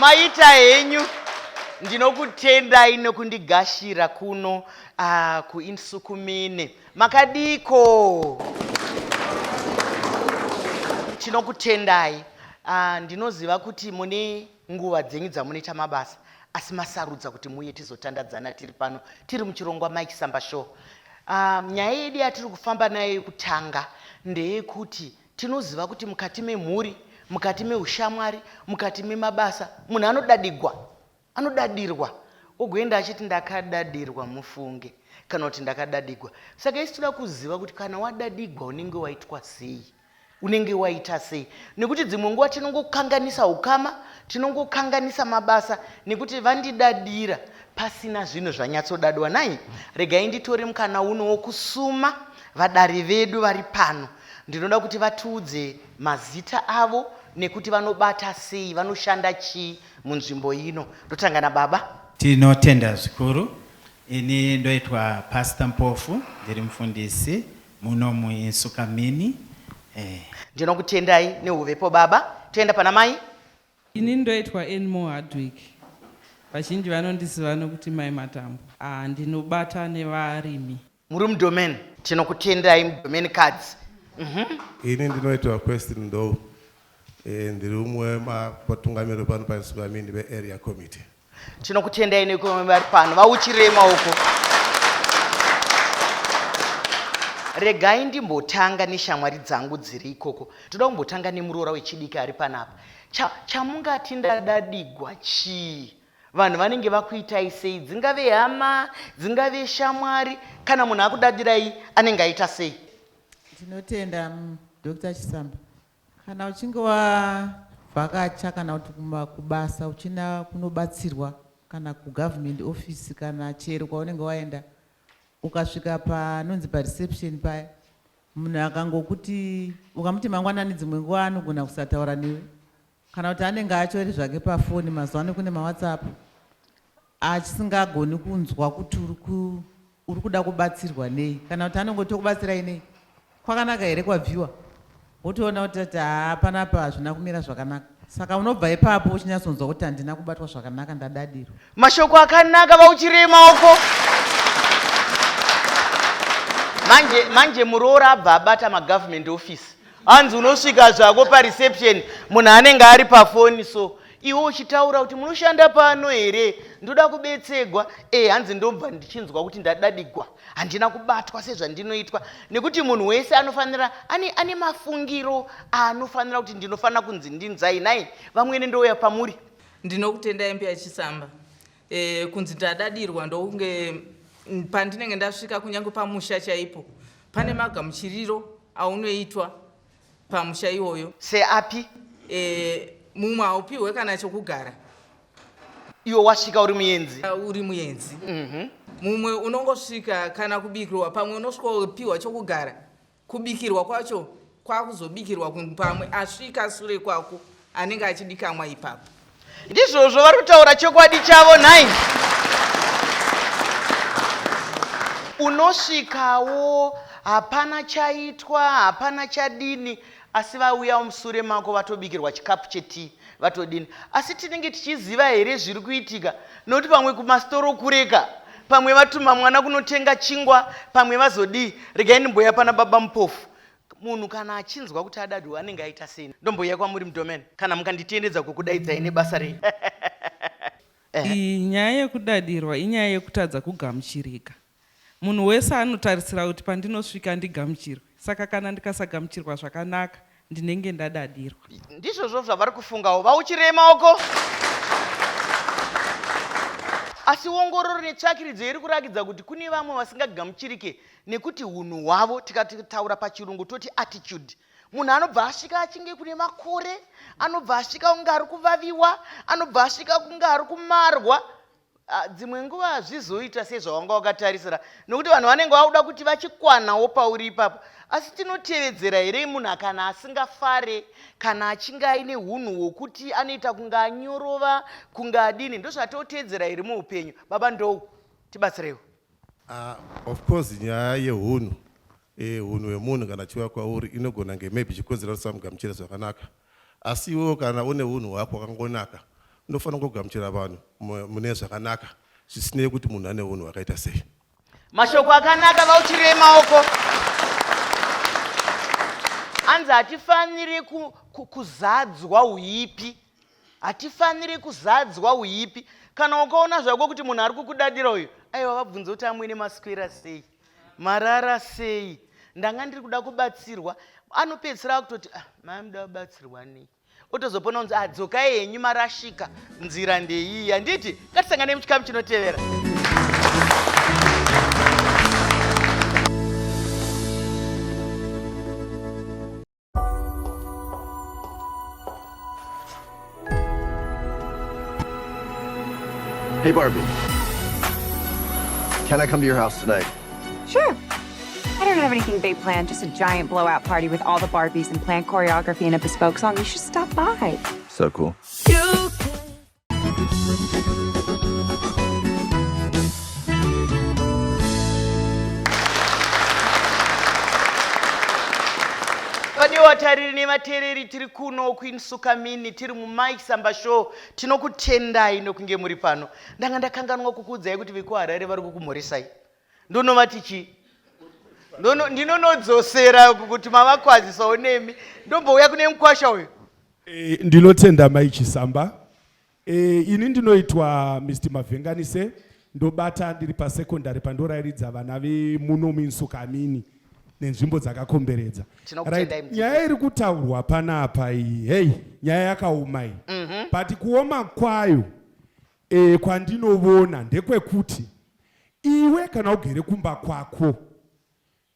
Maita henyu, ndinokutendai nokundigashira kuno kuInsukumine. Makadiko? Tinokutendai. Ndinoziva kuti mune nguva dzenyu dzamunoita mabasa, asi masarudza kuti muuye tizotandadzana tiri pano tiri muchirongwa Mai Chisamba Show. Nyaya yedu yatiri kufamba nayo yekutanga ndeyekuti tinoziva kuti mukati memhuri, mukati meushamwari, mukati memabasa, munhu anodadigwa, anodadirwa, ogoenda achiti ndakadadirwa mufunge, kana kuti ndakadadigwa. Saka isu toda kuziva kuti kana wadadigwa unenge waitwa sei, unenge waita sei, nekuti dzimwe nguva tinongokanganisa ukama, tinongokanganisa mabasa nekuti vandidadira pasina zvinhu zvanyatsodadwa. Nhai, regai nditore mukana uno wokusuma vadari vedu vari pano. Ndinoda kuti vatiudze mazita avo nekuti vanobata sei, vanoshanda chii munzvimbo ino. Ndotanga nababa. Tinotenda zvikuru. Ini ndoitwa Pastor Mpofu, ndiri mufundisi muno muInsukamini. Ndinokutendai nehuvepo baba. Toenda pana mai. Ini ndoitwa Anymore Hardwick. Vazhinji vanondiziva nokuti Mai Matambo. Ndinobata nevarimi. Muri mudomain. Tinokutendai mudomain kadzi. Ini ndinoitwa Question Ndou. Ndiri umwe wematungamiri pano paInsukamini veArea Committee. Tinokutendai nekuve vari pano. Vauchirei maoko. Regai ndimbotanga neshamwari dzangu dziri ikoko. Toda kumbotanga nemuroora wechidiki ari panapa. Chamungati ndadadigwa chii? Vanhu vanenge vakuitai sei? Dzingave hama, dzingave shamwari, kana munhu akudadirai anenge aita sei? Tinotenda Dr. Chisamba. Kana uchinge wavhakacha kana kuti kubasa uchina kunobatsirwa kana kugovernment office kana chero kwaunenge waenda, ukasvika panonzi pareception paya, munhu akangokuti, ukamuti mangwanani, dzimwe nguva anogona kusataura newe, kana kuti anenge atori zvake pafoni. Mazuva ano kune maWhatsApp, achisingagoni kunzwa kuti uri kuda kubatsirwa nei, kana kuti anongoti tokubatsirai nei, kwakanaka here kwabviwa, wotoona kuti haa, panapa hazvina kumira zvakanaka. Saka unobva ipapo uchinyatsonzwa kuti handina kubatwa zvakanaka, ndadadirwa. Mashoko akanaka, vauchirei maoko. Manje manje muroora abva abata magovernment office. Hanzi unosvika zvako pareception, munhu anenge ari pafoni, so iwe uchitaura kuti munoshanda pano here, ndoda kubetsegwa. Hanzi ndobva ndichinzwa kuti ndadadigwa, handina kubatwa sezvandinoitwa, nekuti munhu wese anofanira ane mafungiro aanofanira kuti ndinofanira kunzi ndinzai. Nai vamwene, ndouya pamuri. Ndinokutendai Mbuya Chisamba. Kunzi ndadadirwa ndokunge pandinenge ndasvika kunyange pamusha chaipo pane magamuchiriro aunoitwa pamusha iwoyo. Seapi? Mumwe haupiwe kana chokugara. Iwe wasvika uri muenzi. Uri muenzi. Mumwe unongosvika kana kubikirwa, pamwe unosvika chokugara, kubikirwa kwacho kwakuzobikirwa pamwe asvika sure kwako anenge achidikamwa ipapo. Ndizvozvo, vari kutaura chokwadi chavo. Nhai, unosvikawo hapana chaitwa, hapana chadini, asi vauya musure mako vatobikirwa chikapu chetii, vatodini. Asi tinenge tichiziva here zviri kuitika? Nokuti pamwe kumasitoro kureka, pamwe vatuma mwana kunotenga chingwa, pamwe vazodii. Regai ndimboya pana baba Mupofu. Munhu kana achinzwa kuti adadwa anenge aita sei? Ndomboya kwamuri mudomain, kana mukanditendedza kukudaidzai nebasa renyu. Iyi nyaya yekudadirwa inyaya yekutadza kugamuchirika. Munhu wese anotarisira kuti pandinosvika ndigamuchirwe, saka kana ndikasagamuchirwa zvakanaka ndinenge ndadadirwa. Ndizvozvo zvavari kufungawo. Vauchirei maoko. Asi ongororo netsvakiridzo iri kurakidza kuti kune vamwe vasingagamuchirike nekuti hunhu hwavo, tikataura pachirungu toti attitude. Munhu anobva asvika achinge kune makore, anobva asvika kunge ari kuvaviwa, anobva asvika kunge ari kumarwa. Dzimwe nguva hazvizoita sezvawanga wakatarisira, nokuti vanhu vanenge vakuda kuti vachikwanawo pauri ipapo. Asi tinotevedzera here munhu kana asingafare, kana achinge aine hunhu hwokuti anoita kunge anyorova, kunge adini? Ndozvatotevedzera here muupenyu? Baba Ndou, tibatsireiwo. Of course, nyaya yehunhu, hunhu hwemunhu kana chiuya kwauri inogona nge maybe chikonzera kuti samugamuchira zvakanaka, asi iwewo kana une hunhu hwako hwakangonaka. Tinofanira kungogamuchira vanhu mune zvakanaka zvisinei kuti munhu ane unhu hwakaita sei. Mashoko akanaka vauchirei maoko. Anzi hatifaniri kuzadzwa uipi. Hatifaniri kuzadzwa uipi. Kana ukaona zvako kuti munhu ari kukudadira uyu, aiwa vabvunze kuti amwene maswera sei, marara sei, ndanga ndiri kuda kubatsirwa. Anopedzisira akutoti ah, mai muda kubatsirwa nei? Otozopona unzi ah, dzokai henyu marashika, nzira ndeiyi. Handiti? Ngatisangane muchikamu chinotevera. Hey Barbie, can I come to your house tonight? Sure. I don't have anything big planned, just a giant blowout party with all the Barbies and planned choreography and a bespoke song. You should stop by. So cool. Vadiwa vatariri nevateereri, tiri kuno kuInsukamini, tiri muMike Samba Show. Tinokutendai nokunge muri pano. Ndanga ndakanganwa kukuudzai kuti vekuHarare vari kukumhoresai. Ndonovati chii? Ndinonodzosera kuti mavakwazisawo nemi. Ndombouya kune mukwasha uyu. Ndinotenda Mai Chisamba. Ini ndinoitwa Mr Mavhenganise, ndobata ndiri pasecondary pandorairidza vana vemuno muInsukamini nenzvimbo dzakakomberedza. Tinokutendai, Right, mudzidzi. nyaya iri kutaurwa panapa iyi, hey, nyaya yakaoma iyi. But kuoma kwayo kwandinovona ndekwekuti iwe kana ugere kumba kwako,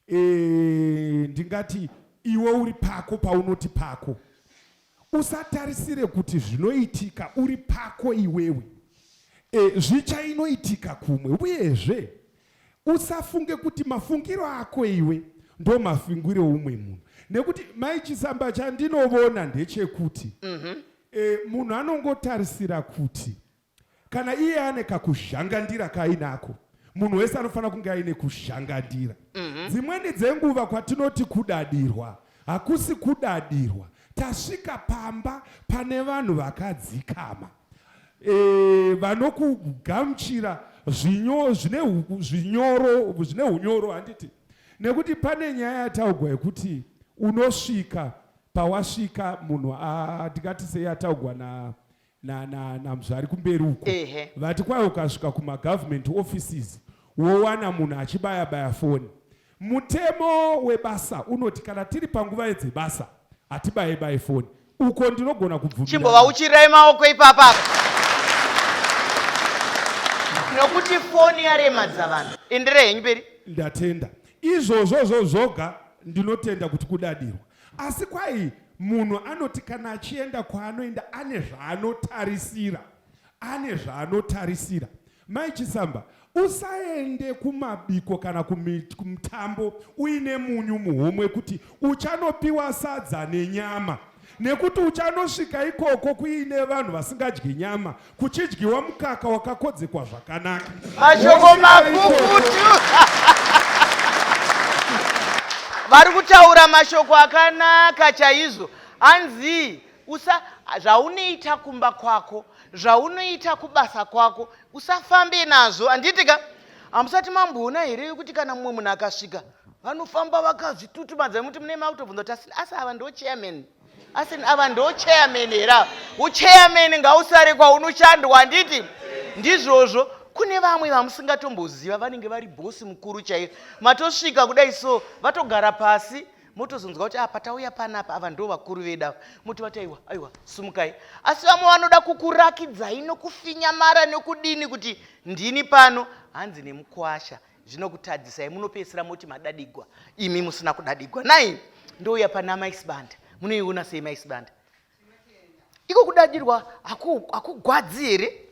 ndingati iwe uri pako paunoti pako, usatarisire kuti zvinoitika uri pako iwewe, zvichainoitika kumwe. Uyezve usafunge kuti mafungiro ako iwe ndo mafungiro umwe munhu, nekuti Mai Chisamba chandinovona ndechekuti munhu anongotarisira kuti kana iye ane kakuzhangandira kaainako, munhu wese anofanira kunge aine kuzhangandira. Dzimweni dzenguva kwatinoti kudadirwa, hakusi kudadirwa. Tasvika pamba pane vanhu vakadzikama, vanokugamuchira zvine hunyoro, handiti? Nekuti pane nyaya yataugwa yekuti unosvika pawasvika munhu ndingati sei yataugwa namzvari kumberi uko, vati kwai ukasvika kumagovernment offices wowana munhu achibaya baya foni. Mutemo webasa unoti kana tiri panguva yedzebasa hatibaye baye foni. Uko ndinogona kubvumira. Chimbovauchirirai maoko ipapa, nokuti foni yaremadza vanhu. Enderai henyu mberi. Ndatenda. Izvozvozvo zvoga ndinotenda kuti kudadirwa. Asi kwai munhu anoti kana achienda kwaanoenda ane zvaanotarisira, ane zvaanotarisira. Mai Chisamba, usaende kumabiko kana kumutambo uine munyu muhomwe kuti uchanopiwa sadza nenyama, nekuti uchanosvika ikoko kuine vanhu vasingadyi nyama, kuchidyiwa mukaka wakakodzekwa zvakanaka. Mashoko makukutu. Vari kutaura mashoko akanaka chaizvo. Hanzi usa zvaunoita kumba kwako, zvaunoita kubasa kwako, usafambe nazvo. Handiti ka? Hamusati mamboona here kuti kana mumwe munhu akasvika vanofamba vakazvitutumadza, nekuti mune makutobvunza kuti asi ava ndo chairman, asi ava ndo chairman here ava? Uchairman ngausare kwaunoshandwa, handiti? Ndizvozvo. Kune vamwe vamusingatomboziva vanenge vari bhosi mukuru chaivo, matosvika kudai so vatogara pasi, motozonzwa kuti apa tauya panapa, ava ndo vakuru vedu ava, motovati aiwa aiwa sumukai. Asi vamwe vanoda kukurakidzai nokufinyamara nokudini kuti ndini pano, hanzi nemukwasha zvinokutadzisai, munopedzisira moti madadigwa imi musina kudadigwa. Nai ndouya pana Mai Sibanda, munoiona sei Mai Sibanda? Iko kudadirwa hakugwadzi here?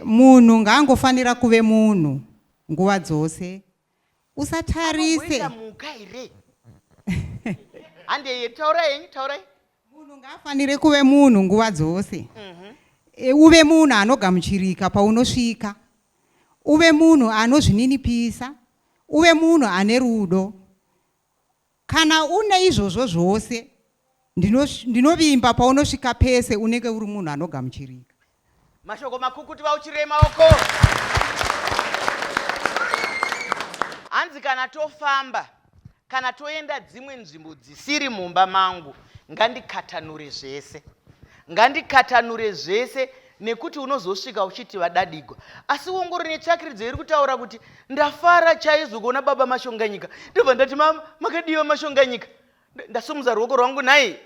Munhu ngaangofanira kuve munhu nguva dzose. Usatarise. Anomboita mhuka here? Handei, taurai henyu, taurai. Munhu ngaafanire kuve munhu nguva dzose. Uve munhu anogamuchirika paunosvika. Uve munhu anozvininipisa. Uve munhu ane rudo. Kana une izvozvo zvose, Ndinovimba paunosvika pese unenge uri munhu anogamuchirika. Mashoko makukutu vauchirei maoko. Hanzi kana tofamba kana toenda dzimwe nzvimbo dzisiri mumba mangu ngandikatanure zvese. Ngandikatanure zvese nekuti unozosvika uchiti vadadigwa. Asi ongoro netsvakiridzo iri kutaura kuti ndafara chaizvo kuona baba Mashonganyika. Ndobva ndati mama makadiwa Mashonganyika. Ndasumudza ruoko rwangu nhai.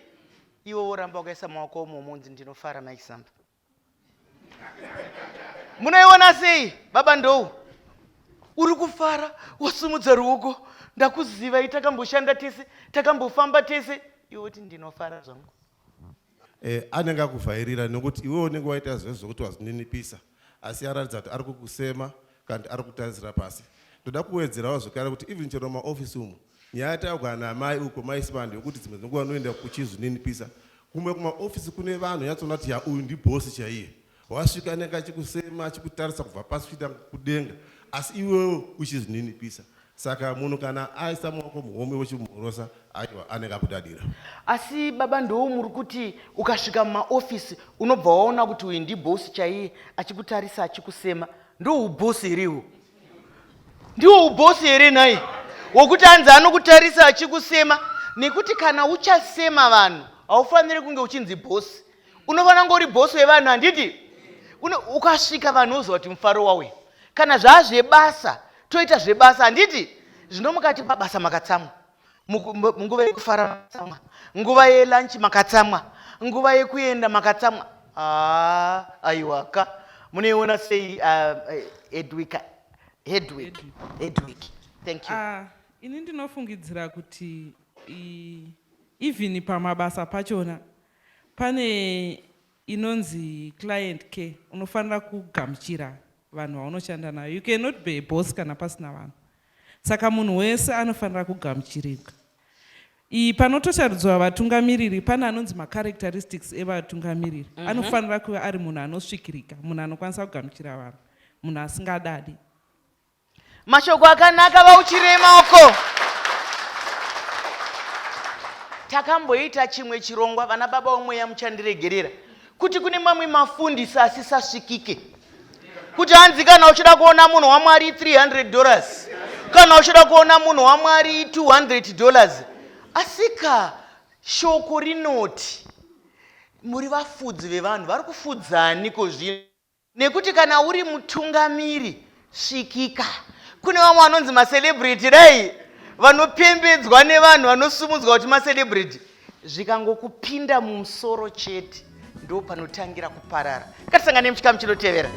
Iwe woramba wakaisa maoko umomo unzi ndinofara Mai Chisamba. Munoiona sei baba Ndou? Uri kufara wasumudza ruoko ndakuzivai takamboshanda tese takambofamba tese iwe woti ndinofara zvangu. Eh, anenge akuvhairira nekuti iwe unenge waita zvese zvekuti wazvininipisa asi aratidza kuti ari kukusema kana kuti ari kutarisira pasi. Ndoda kuwedzerawo zvekare kuti even chero maofisi umu Nyaya yataugara naamai uko mai Sibanda yokuti dzimwe dzenguva unoenda kuchizvininipisa. Kumwe kumaofisi kune vanhu unyatsoona kuti ya uyu ndibhosi chaiye. Wasvika anenge achikusema achikutarisa kubva pasi kuita kudenga asi iwewe uchizvininipisa. Saka munhu kana aisa maoko muhomwe wochimhorosa aiwa anenge akudadira. Asi baba ndoo muri kuti ukasvika mumaofisi unobva waona kuti uyu ndibhosi chaiye achikutarisa achikusema. Ndoubhosi here ihwo? Ndiwo ubhosi here nhai wokuti hanzi anokutarisa achikusema? Nekuti kana uchasema vanhu haufaniri kunge uchinzi bhosi, unofanira kunge uri bhosi wevanhu handiti? Ukasvika vanhu woziva kuti mufaro wawe. Kana zvaazvebasa toita zvebasa handiti? Zvino mukati pabasa makatsamwa, nguva yekufara makatsamwa, nguva yelunch makatsamwa, nguva yekuenda makatsamwa. Ah, aiwaka munoiona sei Edwika? Hedwig, Hedwig, thank you. Ah, ini ndinofungidzira kuti even pamabasa pachona pane inonzi client care, unofanira kugamuchira vanhu vaunoshanda nayo. You cannot be a boss kana pasina vanhu. Saka munhu wese anofanira kugamuchirika. Iyi panotosharudzwa vatungamiriri pane anonzi macharacteristics evatungamiriri. Anofanira kuve ari munhu anosvikirika, munhu anokwanisa kugamuchira vanhu, munhu asingadadi. Mashoko akanaka vauchirei maoko. Takamboita chimwe chirongwa vana baba vomweya muchandiregerera kuti kune mamwe mafundisi asisasvikike. Kuti hanzi kana uchida kuona munhu waMwari 300 dollars, kana uchida kuona munhu waMwari 200 dollars. Asika shoko rinoti muri vafudzi vevanhu, vari kufudzaniko zvino? Nekuti kana uri mutungamiri svikika. Kune vamwe vanonzi macelebrity dai vanopembedzwa nevanhu vanosumudzwa kuti macelebrity, zvikangokupinda mumusoro chete ndo panotangira kuparara. Ngatisangane muchikamu chinotevera.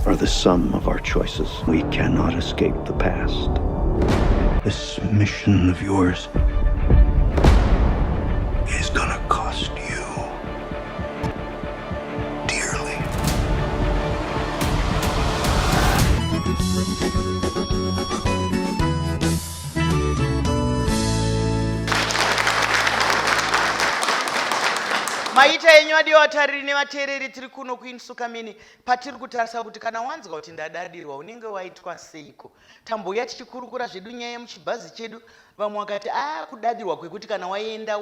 Are the sum of our choices. We cannot escape the past. This mission of yours is going to cost you dearly. Maita enyu adiwa vatariri nevateereri, tiri kuno kuInsukamini patiri kutarisa kuti kana wanzwa kuti ndadadirwa unenge waitwa seiko. Tambouya tichikurukura zvedu nyaya yemuchibhazi chedu, vamwe vakati a kudadirwa kwekuti kana waenda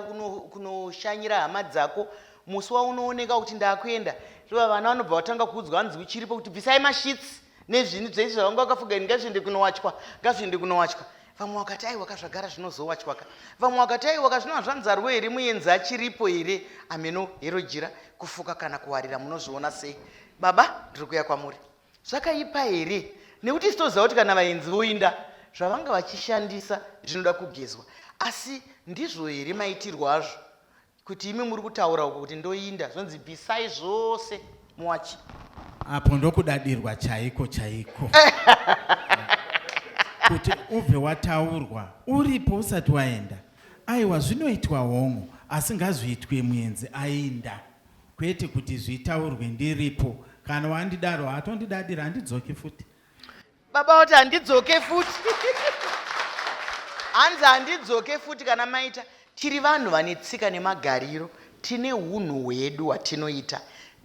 kunoshanyira hama dzako musi waunooneka kuti ndakuenda, zviva vana vanobva vatanga kuudzwa hanzi uchiripo kuti bvisai masheets nezvinhu zvese zvavanga vakafuga ini ngazviende kunowachwa, ngazviende kunowachwa. Vamwe vakati aiwa ka zvagara zvinozowachwa ka. Vamwe vakati aiwa ka zvino hazvanzarwo here muenzi achiripo here? Ameno hero jira kufuka kana kuwarira munozviona sei? Baba ndiri kuuya kwamuri. Zvakaipa here? Nekuti isu toziva kuti kana vaenzi voinda zvavanga vachishandisa zvinoda kugezwa. Asi ndizvo here maitirwo azvo? Kuti imi muri kutaura uko kuti ndoinda zvonzi bvisai zvose muwachi. Apo ndokudadirwa chaiko chaiko. Kuti ubve wataurwa uripo usati waenda. Aiwa zvinoitwa hongu asi ngazviitwe muenzi ainda kwete kuti zvitaurwe ndiripo. Kana wandidaro hatondidadira handidzoki futi. Baba vati handidzoke futi. Hanzi handidzoke futi kana maita. Tiri vanhu vane tsika nemagariro, tine hunhu hwedu hwatinoita.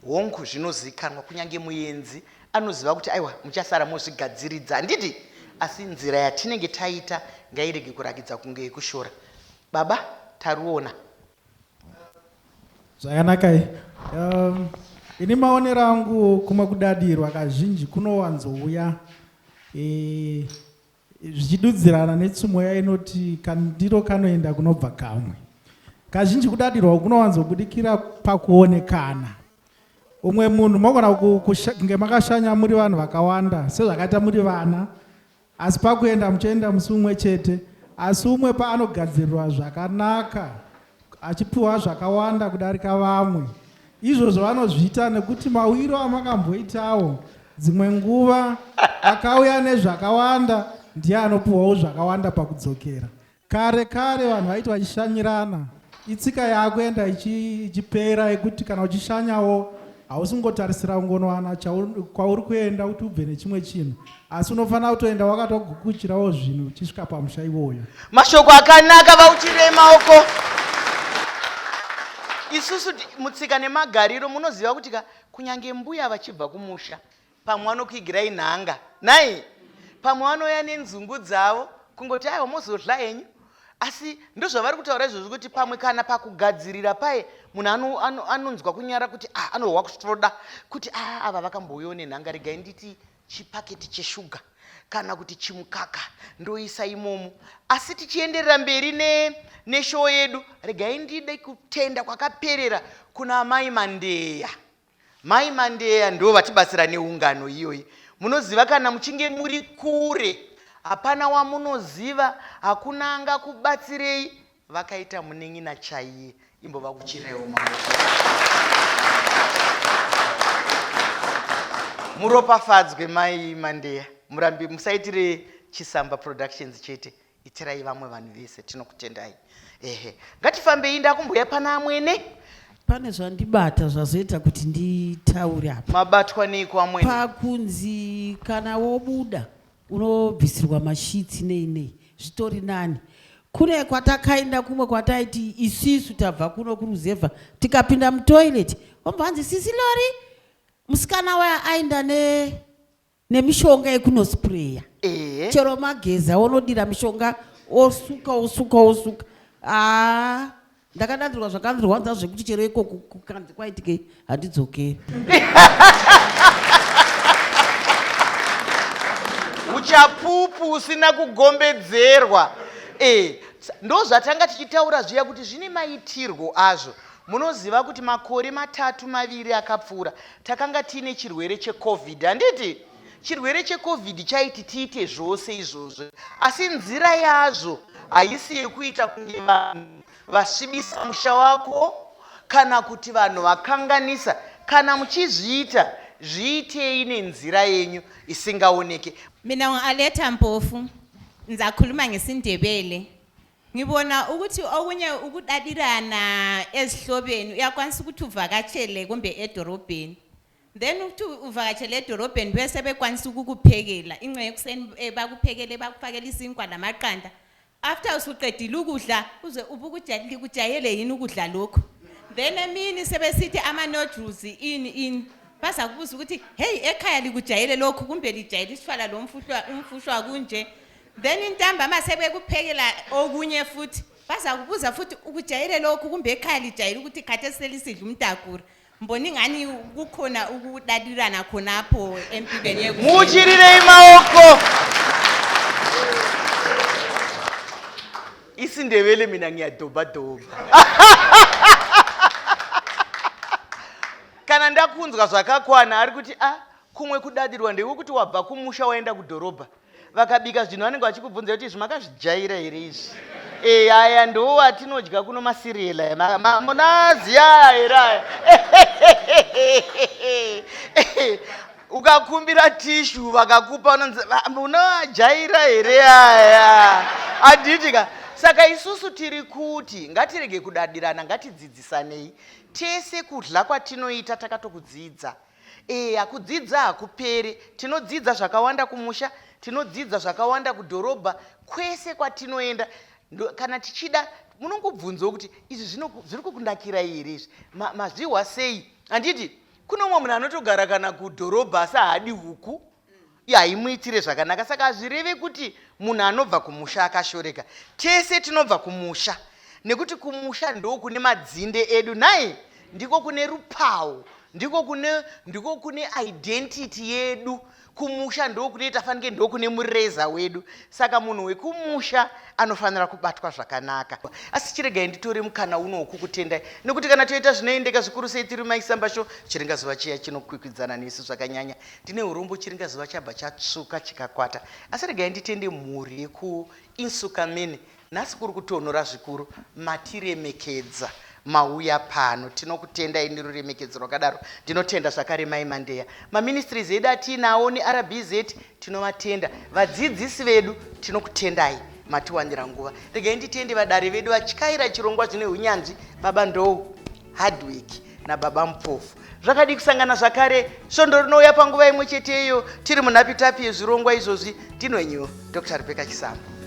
Hongu zvinozikanwa kunyange muenzi Anoziva kuti aiwa muchasara mozvigadziridza handiti? Asi nzira yatinenge taita ngairege kurakidza kunge yekushora. Baba taruona. Zvakanakai. Um, ini maonero angu kumwe kudadirwa kazhinji kunowanzouya e, zvichidudzirana netsumo ya inoti kandiro kanoenda kunobva kamwe. Kazhinji kudadirwa kunowanzobudikira pakuonekana. Umwe munhu mogona kunge makashanya muri vanhu vakawanda sezvakaita muri vana asi pakuenda muchienda musi umwe chete asi umwe paanogadzirirwa zvakanaka achipiwa zvakawanda kudarika vamwe izvozvo vanozviita nekuti mawiro amakamboitawo dzimwe nguva akauya nezvakawanda ndiye anopiwawo zvakawanda pakudzokera Kare kare vanhu vaiti vachishanyirana, itsika yaakuenda ichipera yekuti kana uchishanyawo hausi kungotarisira kungonowana kwauri kuenda kuti ubve nechimwe chinhu asi unofanira kutoenda wakatogukuchirawo zvinhu uchisvika pamusha iwoyo. Mashoko akanaka vauchirei maoko. Isusu mutsika nemagariro munoziva kuti ka kunyange mbuya vachibva kumusha pamwe vanokuigirai nhanga nhai pamwe vanouya nenzungu dzavo kungoti aiwa mozodla henyu asi ndozvavari kutaura izvozvo kuti pamwe kana pakugadzirira paye munhu anonzwa ano, ano kunyara kuti ah, anohwa kusvoda kuti ah, ava vakambouyawo nenhanga regai nditi chipaketi cheshuga kana kuti chimukaka ndoisa imomo asi tichienderera mberi neshoo yedu regai ndide kutenda kwakaperera kuna amai mandeya Mai Mandeya ndivo vatibatsira neungano iyoyi. Munoziva kana muchinge muri kure hapana wamunoziva, hakuna angakubatsirei. Vakaita munin'ina chaiye. Imbovakuchirewo maoko. Muropafadzwe mai Mandeya. Murambi musaitire Chisamba Productions chete. Itirai vamwe vanhu vese tinokutendai. Ehe. Ngatifambei ndakumboya pana amwene. Pane zvandibata zvazoita kuti nditaure apa. Mabatwa neiko amwene? Pakunzi kana wobuda unobvisirwa masheets nei nei zvitori nani. Kune kwatakaenda kumwe kwataiti isisu tabva kuno kuruzevha tikapinda mutoilet vobva vanzi sisi Lori musikana waya aenda ne nemishonga yekunospreya chero mageza onodira mishonga osuka osuka osuka aa ndakadandirwa zvakandirwadza zvekuti chero ikoko kukanzi kwaitikei handidzokeri uchapupu usina kugombedzerwa e, ndozvatanga tichitaura zviya kuti zvine maitirwo azvo Munoziva kuti makore matatu maviri akapfuura takanga tiine chirwere cheCovid, handiti? Chirwere cheCovid chaiti tiite zvose izvozvo, asi nzira yazvo haisi yekuita kunge vanhu vasvibisa musha wako kana kuti vanhu vakanganisa. Kana muchizviita, zviitei nenzira yenyu isingaoneke. Mina ngu-Aletta Mpofu, ngizakhuluma ngesiNdebele. Ngibona ukuthi okunye ukudadirana ezihlobeni uyakwanisa ukuthi uvakatshele kumbe edorobheni then ukuthi uvakatshele edorobheni bese bekwanisa ukukuphekela ingxe ekuseni eh, bakuphekele bakufakele isinkwa lamaqanda after usuqedile ukudla uze ubukujakujayele yini ukudla lokhu then emini sebesithi ama-nodules ini ini bazakubuza ukuthi heyi ekhaya likujayele lokhu kumbe lijayele isitshwala lo mfuhlwa kunje then intambama sebekuphekela okunye futhi bazakubuza futhi ukujayele lokhu kumbe ekhaya lijayele ukuthi khathesi selisidla umtakura mbona ingani kukhona ukulalilana khonapho empilweni muchirirei maoko isindebele mina ngiyadobhadobha kana ndakunzwa zvakakwana ari kuti a ah, kumwe kudadirwa ndewekuti wabva kumusha waenda kudhorobha vakabika zvinhu vanenge vachikubvunza kuti izvi makazvijaira here izvi e aya ndo atinodya kuno masiriel aya munaziya here aya ukakumbira tishu vakakupa unonzi munoajaira here aya handiti ka saka isusu tiri kuti ngatirege kudadirana ngatidzidzisanei tese kudla kwatinoita takatokudzidza Eya, kudzidza hakupere. Tinodzidza zvakawanda kumusha, tinodzidza zvakawanda kudhorobha, kwese kwatinoenda. Kana tichida, munongobvunzawo kuti izvi zviri kukunakirai here izvi? Mazvihwa sei? Handiti? Kune umwe munhu anotogara kana kudhorobha asi haadi huku haimuitire zvakanaka. Saka hazvirevi kuti munhu anobva kumusha akashoreka. Tese tinobva kumusha nekuti kumusha ndo kune madzinde edu nhai, ndiko kune rupawo, ndiko kune ndiko kune identity yedu. Kumusha ndokunoita fanike ndokune mureza wedu. Saka munhu wekumusha anofanira kubatwa zvakanaka. Asi chiregai nditore mukana uno wokukutendai nekuti kana toita zvinoendeka zvikuru sei tiri Mai Samba Show, chiringazuva chiya chinokwikwidzana nesu zvakanyanya. Ndine urombo chiringazuva chabva chatsvuka chikakwata. Asi regai nditende mhuri yekuInsukameni. Nhasi kuri kutonhora zvikuru, matiremekedza mauya pano. Tinokutendai neruremekedzo rwakadaro. Ndinotenda zvakare Mai Mandeya. Maministries edu atiinawo neRBZ tinovatenda. Vadzidzisi vedu tinokutendai matiwanira nguva. Regai nditende vadare vedu vatyaira chirongwa zvine hunyanzvi, Baba Ndou, Hardwick naBaba Mpofu. Zvakadii kusangana zvakare svondo rinouya panguva imwe cheteyo tiri munhapitapi yezvirongwa izvozvi. Ndinwenyu Dr. Rebecca Chisamba.